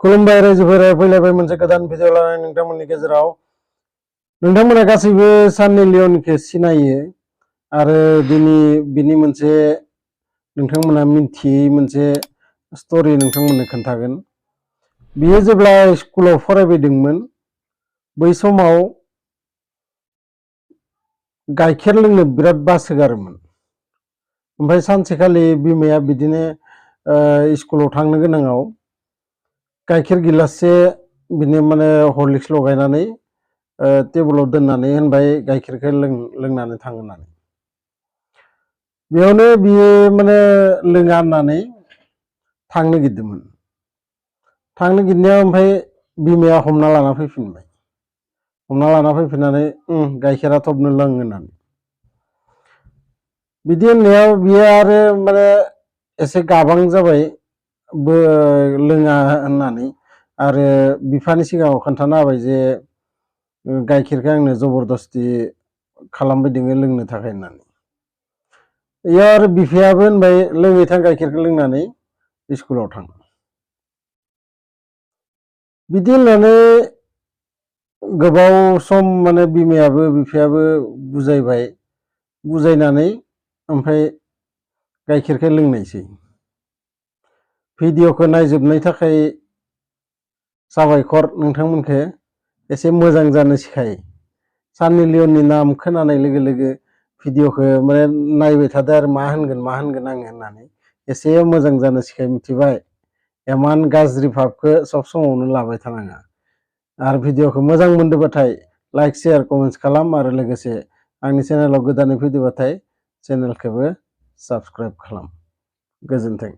खुलुमबाय रायजोफोरा फैलायबाय मोनसे गोदान भिडिअ लानानै नोंथांमोननि गेजेराव नोंथांमोना गासैबो सान्नी लिय'नखौ सिनायो आरो दिनै बिनि मोनसे नोंथांमोना मिथियै मोनसे स्ट'रि नोंथांमोननो खोन्थागोन। बियो जेब्ला स्कुलाव फरायबायदोंमोन बै समाव गाइखेर लोंनो बिराद बासोगारोमोन। ओमफ्राय सानसेखालि बिमाया बिदिनो स्कुलाव थांनो गोनाङाव गाइखेर गिलाससे बिनो माने हरलिक्स लगायनानै टेबोलाव दोननानै होनबाय गाइखेरखौ लोंनानै थां होननानै। बेयावनो बियो माने लोङा होननानै थांनो नागिरदोंमोन। थांनो नागिरनायाव ओमफ्राय बिमाया हमना लाना फैफिनबाय। हमना लाना फैफिननानै गाइखेरा थबनो लों होननानै। बिदि होननायाव बियो आरो माने एसे गाबां जाबाय लोङा होननानै आरो बिफानि सिगाङाव खोन्थाना होबाय जे गाइखेरखौ आंनो जबरदस्ति खालामबाय दोङो लोंनो थाखाय होननानै। इयाव आरो बिफायाबो होनबाय लोङै थां गाइखेरखौ लोंनानै स्कुलाव थां। बिदि होननानै गोबाव सम माने बिमायाबो बिफायाबो बुजायबाय। बुजायनानै ओमफ्राय गाइखेरखौ लोंनायसै। भिडिअखौ नायजोबनायनि थाखाय साबायखर नोंथांमोनखौ एसे मोजां जानो सिखायो। सान्नी लिय'ननि नाम खोनानाय लोगो लोगो भिडिअखौ माने नायबाय थादो आरो मा होनगोन आङो होननानै एसे मोजां जानो सिखाय मिथिबाय। इमान गाज्रि भाबखौ सब समावनो लाबाय थानाङा। आरो भिडिअखौ मोजां मोनदोंबाथाय लाइक शेयार कमेन्ट्स खालाम आरो लोगोसे आंनि चेनेलाव गोदानै फैदोंबाथाय चेनेलखौबो साबस्क्राइब खालाम। गोजोन्थों।